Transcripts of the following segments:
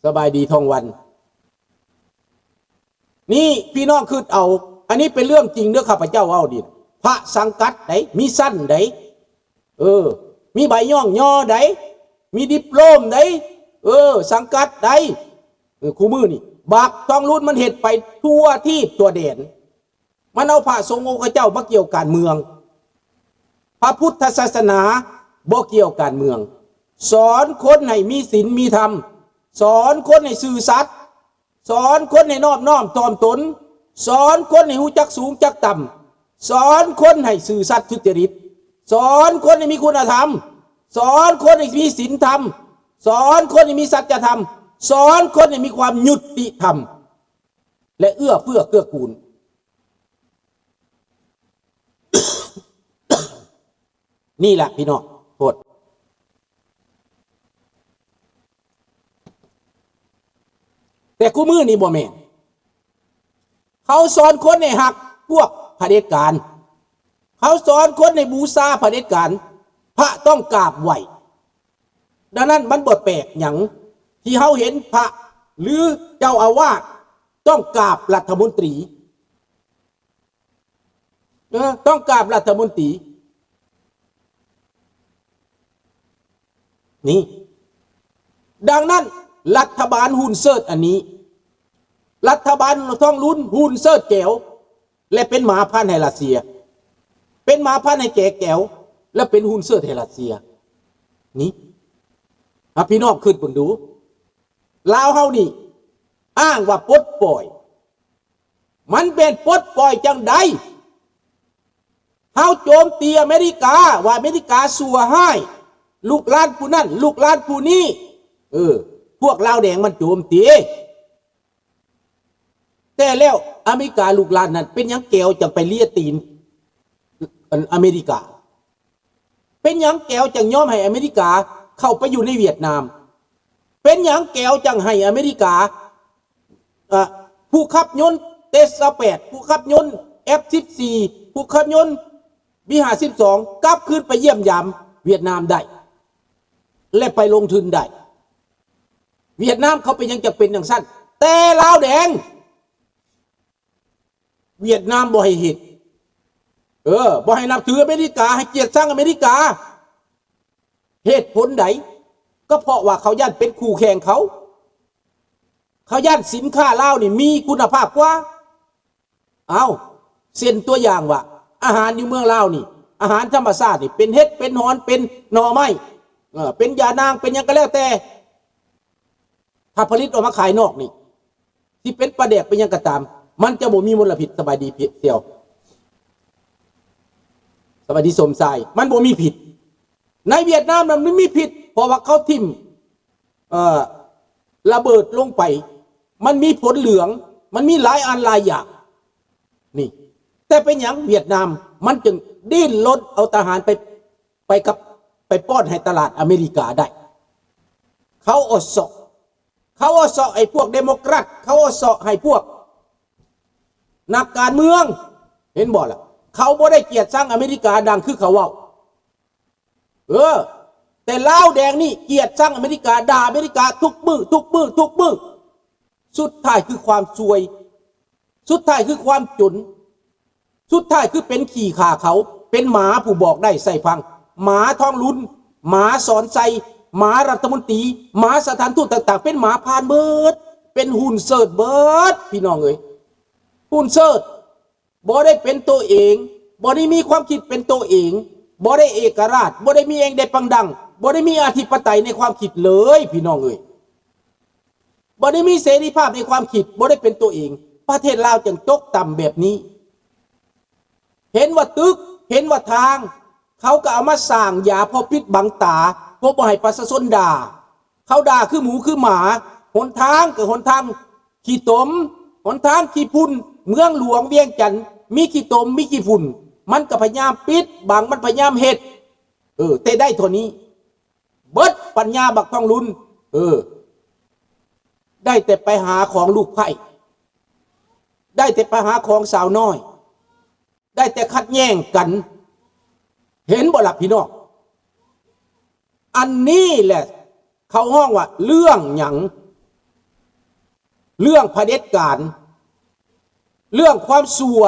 ສະບາຍດີທອງວັນ. ນີ້ພີ່ນ້ອງຄິດເອົາ, ອັນນີ້ເປັນເລື່ອງຈິງເດີ ຂ້າພະເຈົ້າເວົ້ານີ້. ພະສັງກັດໃດ໋ ມີຊັ້ນໃດ໋, ເອີ ມີໃບຍ້ອງຍໍໃດ໋, ມີດິບໂລມໃດ໋, ເອີ ສັງກັດໃດ໋. ເອີ ຄູ່ມື້ນີ້ບັກທອງລຸນມັນເຮັດໄປທົ່ວທີບທົ່ວແດນ. ມັນເອົາພະສົງອົງຄະເຈົ້າມາກ່ຽວການເມືອງ. ພະພຸດທະສາສະໜາບໍ່ກ່ຽວການເມືອງ. ສອນຄົນໃຫ້ມີສິນມີທຳ, ສອນຄົນໃຫ້ຊື່ສັດ, ສອນຄົນໃຫ້ນອບນ້ອມຖ່ອມຕົນ, ສອນຄົນໃຫ້ຮູ້ຈັກສູງຈັກຕ່ຳ, ສອນຄົນໃຫ້ຊື່ສັດສຸດຈະລິດ, ສອນຄົນໃຫ້ມີຄຸນນະທຳ, ສອນຄົນໃຫ້ມີສິນທຳ, ສອນຄົນໃຫ້ມີສັດຈະທຳ, ສອນຄົນໃຫ້ມີຄວາມຍຸຕິທຳ ແລະ ເອື້ອເຟື້ອເກື້ອກູນ. ນີ້ແຫຼະພີ່ນ້ອງ ໂທດ. ແຕ່ຄູ່ມື້ນີ້ບໍ່ແມ່ນ. ເຂົາສອນຄົນໃຫ້ຮັກພວກຜະເດັດການ. ເຂົາສອນຄົນໃຫ້ບູຊາຜະເດັດການ. ພະຕ້ອງກາບໄຫວ້. ດັ່ງນັ້ນມັນບໍ່ແປກຫຍັງທີ່ເຮົາເຫັນພະ ຫຼື ເຈົ້າອາວາດຕ້ອງກາບລັດຖະມົນຕີ. ເອີ ຕ້ອງກາບລັດຖະມົນຕີ ນີ້. ດັ່ງນັ້ນ ລັດຖະບານຮຸ່ນເຊີດອັນນີ້ ລັດຖະບານທອງລຸນຮຸ່ນເຊີດແກວ ແລະ ເປັນໝາພັນໃຫ້ຣັດເຊຍ, ເປັນໝາພັນໃຫ້ແກແກວ ແລະ ເປັນຮຸ່ນເຊີດໃຫ້ຣັດເຊຍ ນີ້. ໃຫ້ພີ່ນ້ອງຄິດເບິ່ງດູ ລາວເຮົານີ້ອ້າງວ່າປົດປ່ອຍ ມັນແມ່ນປົດປ່ອຍຈັ່ງໃດ? ເຮົາໂຈມຕີອາເມລິກາ ວ່າອາເມລິກາຊົ່ວຮ້າຍ ລູກຫຼານຜູ້ນັ້ນ ລູກຫຼານຜູ້ນີ້. ເອີ ພວກລາວແດງມັນໂຈມຕີ. ແຕ່ແລ້ວອາເມລິກາລູກຫຼານນັ້ນ ເປັນຫຍັງແກວຈັ່ງໄປເລຍຕີນ ອັນ ອາເມລິກາ? ເປັນຫຍັງແກວຈັ່ງຍອມໃຫ້ອາເມລິກາເຂົ້າໄປຢູ່ໃນຫວຽດນາມ? ເປັນຫຍັງແກວຈັ່ງໃຫ້ອາເມລິກາ ເອີ ຜູ້ຂັບຍົນເອສຊາວແປດ ຜູ້ຂັບຍົນເອັຟສິບສີ່ ຜູ້ຂັບຍົນບີຫ້າສິບສອງ ກັບຄືນໄປຢ້ຽມຢາມຫວຽດນາມໄດ້ ແລະ ໄປລົງທຶນໄດ້? ຫວຽດນາມເຂົາເປັນຫຍັງຈະເປັນຈັ່ງຊັ້ນ? ແຕ່ລາວແດງ ຫວຽດນາມບໍ່ໃຫ້ເຮັດ. ເອີ ບໍ່ໃຫ້ນັບຖືອາເມລິກາ, ໃຫ້ກຽດຊັງອາເມລິກາ. ເຫດຜົນໃດ? ກໍເພາະວ່າເຂົາຢ້ານເປັນຄູ່ແຂ່ງເຂົາ. ເຂົາຢ້ານສິນຄ້າລາວນີ້ມີຄຸນນະພາບກວ່າ. ເອົ້າ, ເຊັ່ນຕົວຢ່າງວ່າ ອາຫານຢູ່ເມືອງລາວນີ້, ອາຫານທຳມະຊາດນີ້, ເປັນເຫັດ, ເປັນຫອນ, ເປັນໜໍ່ໄມ້, ເອີ, ເປັນຢານາງ, ເປັນຫຍັງກໍແລ້ວແຕ່. ຖ້າຜະລິດອອກມາຂາຍນອກນີ້ ຊິເປັນປາແດກເປັນຫຍັງກໍຕາມ ມັນຈະບໍ່ມີມົນລະພິດ. ສະບາຍດີເພ- ສ່ຽວ ສະບາຍດີສົມຊາຍ. ມັນບໍ່ມີພິດ. ໃນຫວຽດນາມນະມັນມີພິດ ເພາະວ່າເຂົາຖິ້ມ ເອີ ລະເບີດລົງໄປ ມັນມີຜົນເຫຼືອງ ມັນມີຫຼາຍອັນຫຼາຍຢ່າງນີ້. ແຕ່ເປັນຫຍັງຫວຽດນາມມັນຈຶ່ງດີ້ນລົນເອົາທະຫານໄປ ໄປກັບ ໄປປ້ອນໃຫ້ຕະຫຼາດອາເມລິກາໄດ້. ເຂົາເອົາເຊາະ ເຂົາເອົາເຊາະໃຫ້ພວກເດໂມແຄຣັດ ເຂົາເອົາເຊາະໃຫ້ພວກນັກການເມືອງ. ເຫັນບໍ່ລະ? ເຂົາບໍ່ໄດ້ກຽດຊັງອາເມລິກາດັ່ງຄືເຂົາເວົ້າ. ເອີ ແຕ່ລາວແດງນີ້ກຽດຊັງອາເມລິກາ ດ່າອາເມລິກາທຸກມື້ ທຸກມື້ ທຸກມື້. ສຸດທ້າຍຄືຄວາມຊວຍ ສຸດທ້າຍຄືຄວາມຈົນ ສຸດທ້າຍຄືເປັນຂີ້ຂ້າເຂົາ ເປັນໝາຜູ້ບອກໄດ້ໃສ່ຟັງ. ໝາທອງລຸນ ໝາສອນໄຊ ໝາລັດຖະມົນຕີ ໝາສະຖານທູດຕ່າງໆ ເປັນໝາຜ່ານເບິດ ເປັນຮຸ່ນເຊີດເບິດ ພີ່ນ້ອງເອີຍ. ຮຸ່ນເຊີດ ບໍ່ໄດ້ເປັນໂຕເອງ ບໍ່ໄດ້ມີຄວາມຄິດເປັນໂຕເອງ ບໍ່ໄດ້ເອກະລາດ ບໍ່ໄດ້ມີເອກໄດ້ປັງດັງ ບໍ່ໄດ້ມີອະທິປະໄຕໃນຄວາມຄິດເລີຍ ພີ່ນ້ອງເອີຍ. ບໍ່ໄດ້ມີເສລີພາບໃນຄວາມຄິດ ບໍ່ໄດ້ເປັນໂຕເອງ ປະເທດລາວຈຶ່ງຕົກຕ່ຳແບບນີ້. ເຫັນວ່າຕຶກ ເຫັນວ່າທາງ ເຂົາກໍເອົາມາສ້າງຢາພໍປິດບັງຕາ ເພື່ອບໍ່ໃຫ້ປະຊາຊົນດ່າ. ເຂົາດ່າຄືໝູຄືໝາ. ຫົນທາງກໍຫົນທາງຂີ້ຕົມ ຫົນທາງຂີ້ຝຸ່ນ. ເມືອງຫຼວງວຽງຈັນມີຂີ້ຕົມ ມີຂີ້ຝຸ່ນ ມັນກໍພະຍາຍາມປິດບັງ ມັນພະຍາຍາມເຮັດ ເອີ ແຕ່ໄດ້ເທົ່ານີ້. ເບິດປັນຍາບັກທອງລຸນ ເອີ ໄດ້ແຕ່ໄປຫາຂອງລູກໃພ້ ໄດ້ແຕ່ໄປຫາຂອງສາວນ້ອຍ ໄດ້ແຕ່ຂັດແຍ່ງກັນ. ເຫັນບໍ່ລະພີ່ນ້ອງ? ອັນນີ້ແຫຼະເຂົາຮ້ອງວ່າເລື່ອງຫຍັງ? ເລື່ອງຜະເດັດການ, ເລື່ອງຄວາມຊົ່ວ,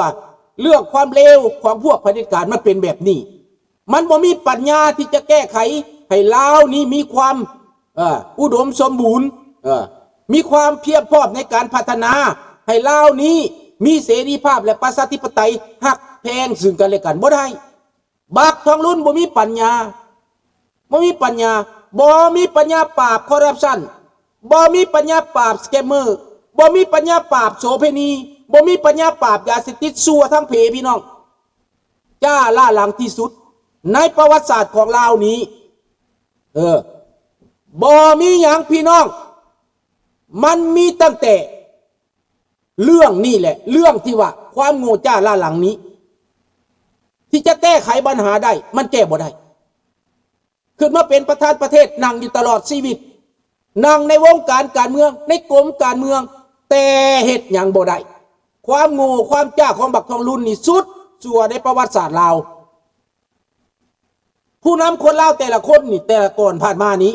ເລື່ອງຄວາມເລວຂອງພວກຜະເດັດການ ມັນເປັນແບບນີ້. ມັນບໍ່ມີປັນຍາທີ່ຈະແກ້ໄຂໃຫ້ລາວນີ້ມີຄວາມ ເອີ ອຸດົມສົມບູນ, ເອີ ມີຄວາມພຽບພ້ອມໃນການພັດທະນາ, ໃຫ້ລາວນີ້ມີເສລີພາບ ແລະ ປະຊາທິປະໄຕ ຮັກແພງຊຶ່ງກັນແລະກັນ ບໍ່ໄດ້. ບັກທອງລຸນບໍ່ມີປັນຍາ, ບໍ່ມີປັນຍາ, ບໍ່ມີປັນຍາປາບຄໍຣັບຊັນ, ບໍ່ມີປັນຍາປາບສະແກມເມີ, ບໍ່ມີປັນຍາປາບໂສເພນີ, ບໍ່ມີປັນຍາປາບຢາເສບຕິດຊົ່ວທັງເພ ພີ່ນ້ອງ. ຈ້າລ້າຫຼັງທີ່ສຸດໃນປະຫວັດສາດຂອງລາວນີ້. ເອີ ບໍ່ມີຫຍັງພີ່ນ້ອງ, ມັນມີຕັ້ງແຕ່ເລື່ອງນີ້ແຫຼະ, ເລື່ອງທີ່ວ່າຄວາມໂງ່ຈ້າລ້າຫຼັງນີ້ ທີ່ຈະແກ້ໄຂບັນຫາໄດ້ ມັນແກ້ບໍ່ໄດ້. ຂຶ້ນມາເປັນປະທານປະເທດ ນັ່ງຢູ່ຕະຫຼອດຊີວິດ, ນັ່ງໃນວົງການການເມືອງ, ໃນກົມການເມືອງ, ແຕ່ເຮັດຫຍັງບໍ່ໄດ້. ຄວາມໂງ່ຄວາມຈ້າຂອງບັກທອງລຸນນີ້ສຸດຊົ່ວໃນປະຫວັດສາດລາວ. ຜູ້ນຳຄົນລາວແຕ່ລະຄົນນີ້ ແຕ່ລະກ່ອນຜ່ານມານີ້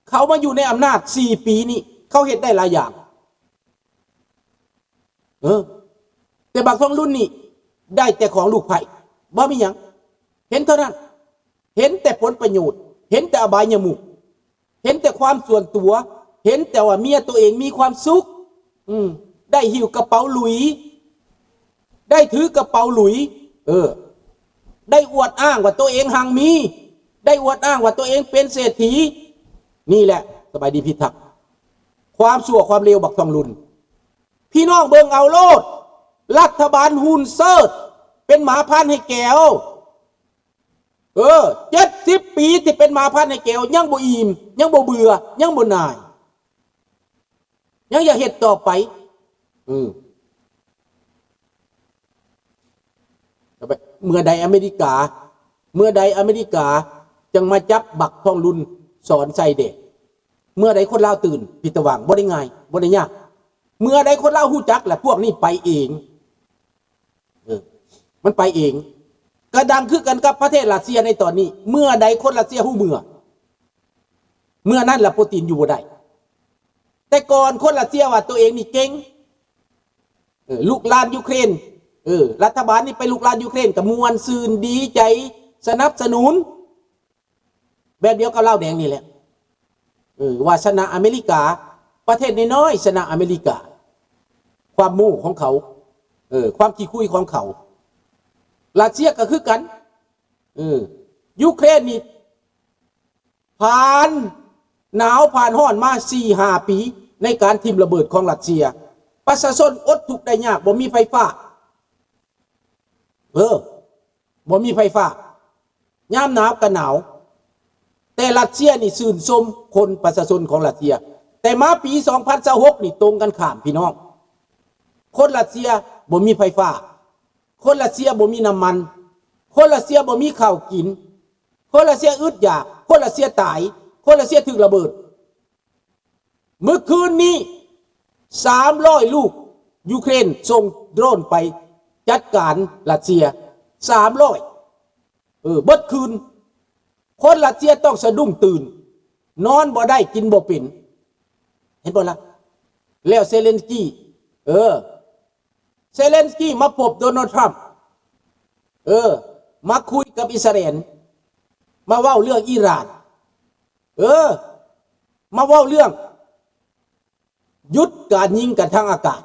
ເຂົາມາຢູ່ໃນອຳນາດສີ່ປີນີ້ ເຂົາເຮັດໄດ້ຫຼາຍຢ່າງ. ເອີ ແຕ່ບັກທອງລຸນນີ້ໄດ້ແຕ່ຂອງລູກໃພ້ ບໍ່ມີຫຍັງ, ເຫັນເທົ່ານັ້ນ, ເຫັນແຕ່ຜົນປະໂຫຍດ, ເຫັນແຕ່ອະບາຍຍະມຸກ, ເຫັນແຕ່ຄວາມສ່ວນຕົວ, ເຫັນແຕ່ວ່າເມຍໂຕເອງມີຄວາມສຸກ, ອືມ ໄດ້ຫິ້ວກະເປົາຫຼຸຍ, ໄດ້ຖືກະເປົາຫຼຸຍ, ເອີ ໄດ້ອວດອ້າງວ່າໂຕເອງຮັ່ງມີ, ໄດ້ອວດອ້າງວ່າໂຕເອງເປັນເສດຖີ. ນີ້ແຫຼະ ສະບາຍດີພິທັກ, ຄວາມຊົ່ວຄວາມເລວບັກທອງລຸນ. ພີ່ນ້ອງເບິ່ງເອົາໂລດ, ລັດຖະບານຮຸນເຊີດ ເປັນໝາພັນໃຫ້ແກວ. ເອີ ເຈັດສິບປີທີ່ເປັນໝາພັນໃຫ້ແກວ ຍັງບໍ່ອີ່ມ, ຍັງບໍ່ເບື່ອ, ຍັງບໍ່ໜ່າຍ, ຍັງຢາກເຮັດຕໍ່ໄປ. ເອີ ເມື່ອໃດອາເມລິກາ, ເມື່ອໃດອາເມລິກາຈັ່ງມາຈັບບັກທອງລຸນສອນໃສ່ແດ່? ເມື່ອໃດຄົນລາວຕື່ນ? ພິດຕະຫວ່າງ ບໍ່ໄດ້ງ່າຍ, ບໍ່ໄດ້ຍາກ. ເມື່ອໃດຄົນລາວຮູ້ຈັກລະ ພວກນີ້ໄປເອງ. ເອີ ມັນໄປເອງ. ກະດັງຄືກັນກັບປະເທດຣັດເຊຍໃນຕອນນີ້. ເມື່ອໃດຄົນຣັດເຊຍຮູ້ເມື່ອ, ເມື່ອນັ້ນລະໂປຕິນຢູ່ບໍ່ໄດ້. ແຕ່ກ່ອນຄົນຣັດເຊຍວ່າໂຕເອງນີ້ເກັ່ງ, ເອີ ລຸກລານຢູເຄຣນ, ເອີ ລັດຖະບານນີ້ໄປລຸກລານຢູເຄຣນ ກະມ່ວນຊື່ນດີໃຈ ສະໜັບສະໜູນ. ແບບດຽວກັບລາວແດງນີ້ແຫຼະ, ເອີ ວ່າຊະນະອາເມລິກາ, ປະເທດນ້ອຍໆຊະນະອາເມລິກາ. ຄວາມໂມ້ຂອງເຂົາ, ເອີ ຄວາມຂີ້ຄຸຍຂອງເຂົາ. ຣັດເຊຍກໍຄືກັນ, ເອີ ຢູເຄຣນນີ້ຜ່ານໜາວຜ່ານຮ້ອນມາສີ່ຫ້າປີ ໃນການຖິ້ມລະເບີດຂອງຣັດເຊຍ. ປະຊາຊົນອົດທຸກໄດ້ຍາກ, ບໍ່ມີໄຟຟ້າ, ເອີ ບໍ່ມີໄຟຟ້າ, ຍາມໜາວກໍໜາວ. ແຕ່ຣັດເຊຍນີ້ຊື່ນຊົມຄົນ ປະຊາຊົນຂອງຣັດເຊຍ. ແຕ່ມາປີສອງພັນຊາວຫົກນີ້ຕົງກັນຂ້າມ ພີ່ນ້ອງ. ຄົນຣັດເຊຍບໍ່ມີໄຟຟ້າ, ຄົນຣັດເຊຍບໍ່ມີນ້ຳມັນ, ຄົນຣັດເຊຍບໍ່ມີເຂົ້າກິນ, ຄົນຣັດເຊຍອຶດຢາກ, ຄົນຣັດເຊຍຕາຍ, ຄົນຣັດເຊຍຖືກລະເບີດ. ມື້ຄືນນີ້ສາມຮ້ອຍລູກ ຢູເຄຣນສົ່ງໂດຣນໄປຈັດການຣັດເຊຍ ສາມຮ້ອຍ, ເອີ ເບິດຄືນ. ຄົນຣັດເຊຍຕ້ອງສະດຸ້ງຕື່ນ, ນອນບໍ່ໄດ້ ກິນບໍ່ເປັນ, ເຫັນບໍ່ລະ? ແລ້ວເຊເລັນສກີ, ເອີ ເຊເລັນສກີມາພົບໂດນັລທຣຳ, ເອີ ມາຄຸຍກັບອິດສະຣາແອນ, ມາເວົ້າເລື່ອງອີຣານ, ເອີ ມາເວົ້າເລື່ອງຢຸດການຍິງກັນທາງອາກາດ,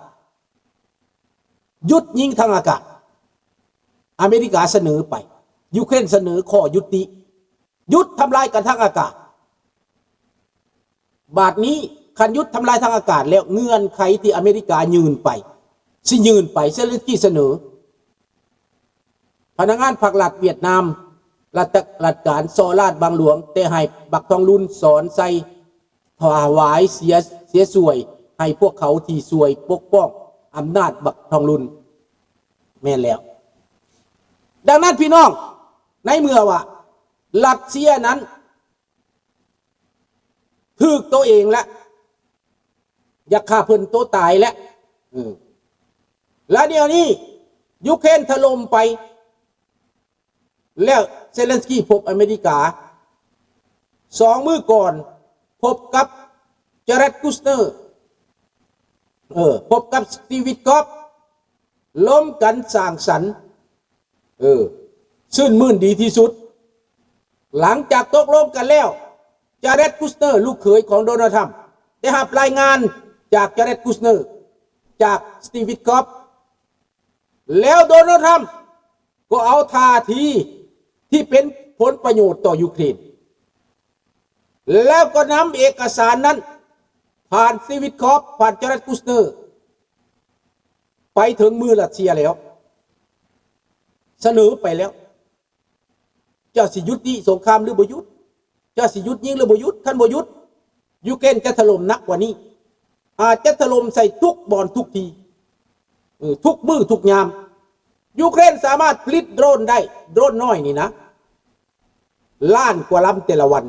ຢຸດຍິງທາງອາກາດ. ອາເມລິກາສະເໜີໄປ, ຢູເຄຣນສະເໜີຂໍ້ຍຸຕິ, ຢຸດທຳລາຍກັນທາງອາກາດ. ບາດນີ້ຄັນຢຸດທຳລາຍທາງອາກາດແລ້ວ, ເງື່ອນໄຂທີ່ອາເມລິກາຍື່ນໄປ, ຊິຍື່ນໄປ, ເຊເລັນສກີສະເໜີ. ພະນັກງານພັກລັດຫວຽດນາມ, ລັດ ລັດການສໍ້ລາດບັງຫຼວງ, ແຕ່ໃຫ້ບັກທອງລຸນສອນໃສ່ ຖວາຍເສຍ ເສຍສວຍໃຫ້ພວກເຂົາທີ່ຊ່ວຍປົກປ້ອງອຳນາດບັກທອງລຸນ. ແມ່ນແລ້ວ. ດັ່ງນັ້ນພີ່ນ້ອງ, ໃນເມື່ອວ່າຣັດເຊຍນັ້ນ ຖືກໂຕເອງແລ້ວ, ຢາກຂ້າເພິ່ນໂຕຕາຍແລ້ວ. ເອີ ແລະ ດຽວນີ້ຢູເຄຣນຖະຫຼົ່ມໄປ, ແລ້ວເຊເລັນສກີພົບອາເມລິກາ. ສອງມື້ກ່ອນພົບກັບເຈເຣັດ ຄຸສເນີ. ເອີ ພົບກັບສະຕີບ ວິດຄອບ ລົມກັນສັງສັນ ເອີ ຊື່ນມື່ນດີທີ່ສຸດ. ຫຼັງຈາກຕົກລົງກັນແລ້ວ ຈາເຣດ ຄຸສເນີ ລູກເຂີຍຂອງໂດນັລ ທຣຳ ໄດ້ຮັບລາຍງານຈາກຈາເຣດ ຄຸສເນີ ຈາກສະຕີບ ວິດຄອບ ແລ້ວໂດນັລ ທຣຳ ກໍເອົາທ່າທີທີ່ເປັນຜົນປະໂຫຍດຕໍ່ຢູເຄຣນ ແລ້ວກໍນຳເອກະສານນັ້ນ ຜ່ານສະຕີບ ວິດຄອບ ຜ່ານຈາເຣດ ຄຸສເນີ ໄປເຖິງມືຣັດເຊຍແລ້ວ ສະເໜີໄປແລ້ວ. ເຈົ້າຊິຢຸດຕິສົງຄາມຫຼືບໍ່ຢຸດ? ເຈົ້າຊິຢຸດຍິງຫຼືບໍ່ຢຸດ? ຄັນບໍ່ຢຸດ ຢູເຄຣນຈະຖະຫຼົ່ມໜັກກວ່ານີ້ ອາດຈະຖະຫຼົ່ມໃສ່ທຸກບ່ອນທຸກທີ່ ເອີ ທຸກມື້ທຸກຍາມ. ຢູເຄຣນສາມາດຜະລິດໂດຣນໄດ້ ໂດຣນນ້ອຍນີ້ນະ ລ້ານກວ່າລຳແຕ່ລະວັນ.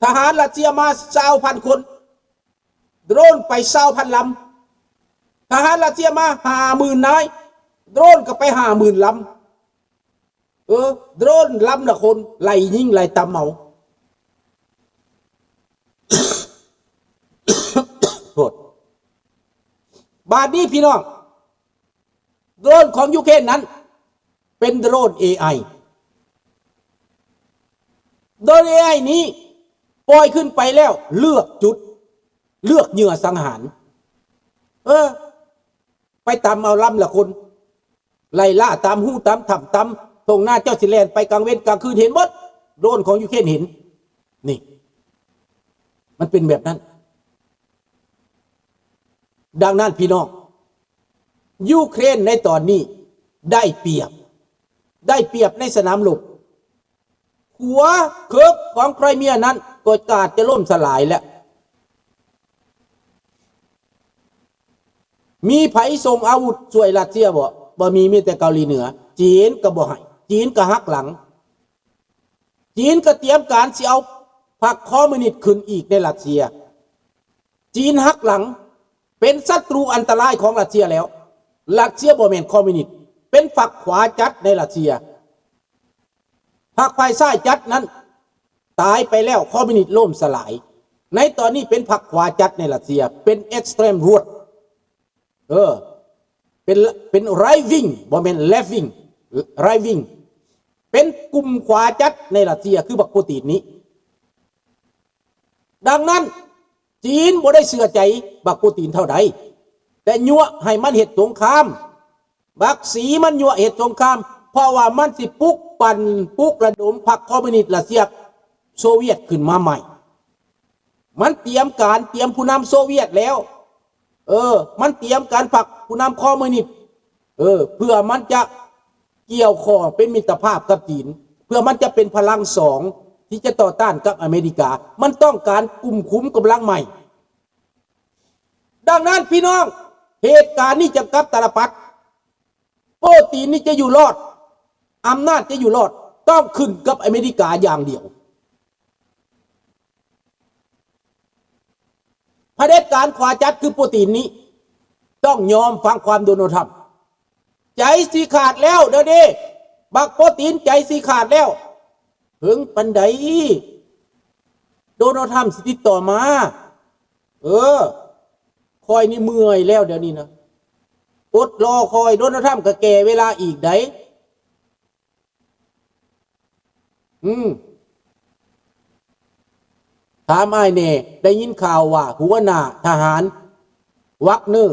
ທະຫານຣັດເຊຍມາຊາວພັນຄົນ ໂດຣນໄປຊາວພັນລຳ. ທະຫານຣັດເຊຍມາຫ້າໝື່ນນາຍ ໂດຣນກໍໄປຫ້າໝື່ນລຳ. ເອີ ໂດຣນລຳລະຄົນ ໄລ່ຍິງໄລ່ຕຳເອົາ. ໂທດ. ບາດນີ້ພີ່ນ້ອງ ໂດຣນຂອງຢູເຄຣນນັ້ນ ເປັນໂດຣນເອໄອ. ໂດຣນເອໄອນີ້ປ່ອຍຂຶ້ນໄປແລ້ວ ເລືອກຈຸດ ເລືອກເຫຍື່ອສັງຫານ. ເອີ ໄປຕຳເອົາລຳລະຄົນ ໄລ່ລ່າຕາມຮູຕາມຖ້ຳຕາມທົ່ງນາ ເຈົ້າຊິແລ່ນໄປກາງເວັນກາງຄືນເຫັນໝົດ. ໂດຣນຂອງຢູເຄຣນເຫັນ ນີ້ ມັນເປັນແບບນັ້ນ. ດັ່ງນັ້ນພີ່ນ້ອງ ຢູເຄຣນໃນຕອນນີ້ໄດ້ປຽບ ໄດ້ປຽບໃນສະໜາມລົບ. ຂົວເຄີບຂອງໄຄຣເມຍນັ້ນກໍອາດຈະລົ້ມສະຫຼາຍແລ້ວ. ມີໃຜສົ່ງອາວຸດຊ່ວຍຣັດເຊຍບໍ່? ບໍ່ມີ, ມີແຕ່ເກົາຫຼີເໜືອ. ຈີນກໍບໍ່ໃຫ້, ຈີນກໍຫັກຫຼັງ. ຈີນກໍຕຽມການຊິເອົາພັກຄອມມູນິດຂຶ້ນອີກໃນຣັດເຊຍ. ຈີນຫັກຫຼັງ, ເປັນສັດຕູອັນຕະລາຍຂອງຣັດເຊຍແລ້ວ. ຣັດເຊຍບໍ່ແມ່ນຄອມມູນິດ, ເປັນຝັກຂວາຈັດໃນຣັດເຊຍ. ພັກຝ່າຍຊ້າຍຈັດນັ້ນຕາຍໄປແລ້ວ, ຄອມມູນິດລົ້ມສະຫຼາຍ. ໃນຕອນນີ້ເປັນພັກຂວາຈັດໃນຣັດເຊຍ, ເປັນ extreme right. ເອີ ເປັນ ເປັນ right wing ບໍ່ແມ່ນ left wing, right wing ເປັນກຸ່ມຂວາຈັດໃນຣັດເຊຍ ຄືບັກປູຕິນນີ້. ດັ່ງນັ້ນ ຈີນບໍ່ໄດ້ເຊື່ອໃຈບັກປູຕິນເທົ່າໃດ, ແຕ່ຍົວະໃຫ້ມັນເຮັດສົງຄາມ. ບັກສີມັນຍົວະເຮັດສົງຄາມ ເພາະວ່າມັນຊິປຸກປັ່ນ ປຸກລະດົມພັກຄອມມູນິດຣັດເຊຍໂຊວຽດຂຶ້ນມາໃໝ່. ມັນຕຽມການ ຕຽມຜູ້ນຳໂຊວຽດແລ້ວ. ເອີ ມັນຕຽມການພັກຜູ້ນຳຄອມມູນິດ ເອີ ເພື່ອມັນຈະກ່ຽວຂ້ອງເປັນມິດຕະພາບກັບຈີນ, ເພື່ອມັນຈະເປັນພະລັງສອງທີ່ຈະຕໍ່ຕ້ານກັບອາເມລິກາ. ມັນຕ້ອງການກຸ່ມຄຸມກຳລັງໃໝ່. ດັ່ງນັ້ນພີ່ນ້ອງ, ເຫດການນີ້ຈະກັບຕາລະປັດ. ໂປຕິນນີ້ຈະຢູ່ລອດ, ອຳນາດຈະຢູ່ລອດ ຕ້ອງຂຶ້ນກັບອາເມລິກາຢ່າງດຽວ. ຜະເດັດການຂວາຈັດຄືໂປຕິນນີ້ ຕ້ອງຍອມຟັງຄວາມໂດນັລ ທຣຳ. ໃຈຊິຂາດແລ້ວເດີເດ, ບັກໂປຕິນໃຈຊິຂາດແລ້ວ. ເຖິງປານໃດໂດນັລ ທຣຳຊິຕິດຕໍ່ມາ? ເອີ ຂ້ອຍນີ້ເມື່ອຍແລ້ວດຽວນີ້ນະ, ອົດລໍຄອຍ. ໂດນັລ ທຣຳກໍແກ່ເວລາອີກໃດ. ອືມ ຖາມອ້າຍແດ່, ໄດ້ຍິນຂ່າວວ່າຫົວໜ້າທະຫານວັກເນີ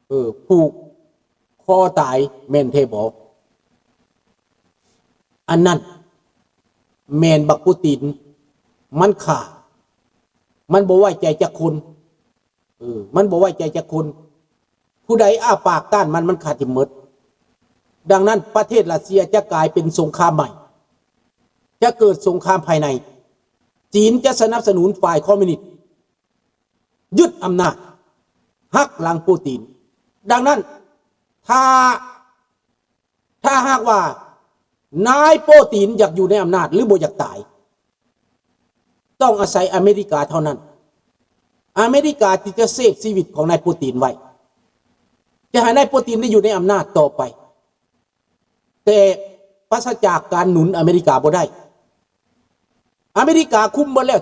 ເອີ ຜູກຄໍຕາຍແມ່ນແທ້ບໍ່? ອັນນັ້ນແມ່ນບັກປູຕິນມັນຂ້າ, ມັນບໍ່ໄວ້ໃຈຈັກຄົນ. ເອີ ມັນບໍ່ໄວ້ໃຈຈັກຄົນ. ຜູ້ໃດອ້າປາກຕ້ານມັນ, ມັນຂ້າຖິ້ມໝົດ. ດັ່ງນັ້ນ ປະເທດຣັດເຊຍຈະກາຍເປັນສົງຄາມໃໝ່, ຈະເກີດສົງຄາມພາຍໃນ. ຈີນຈະສະໜັບສະໜູນຝ່າຍຄອມມູນິດ ຍຶດອຳນາດ, ຫັກຫຼັງໂປຕິນ. ດັ່ງນັ້ນ ຖ້າ ຖ້າຫາກວ່ານາຍໂປຕິນຢາກຢູ່ໃນອຳນາດ ຫຼື ບໍ່ຢາກຕາຍ, ຕ້ອງອາໄສອາເມລິກາເທົ່ານັ້ນ. ອາເມລິກາທີ່ຈະເຊບຊີວິດຂອງນາຍໂປຕິນໄວ້, ຈະໃຫ້ນາຍໂປຕິນໄດ້ຢູ່ໃນອຳນາດຕໍ່ໄປ, ແຕ່ປາສະຈາກການໜູນອາເມລິກາບໍ່ໄດ້. ອາເມລິກາຄຸມໝົດແລ້ວ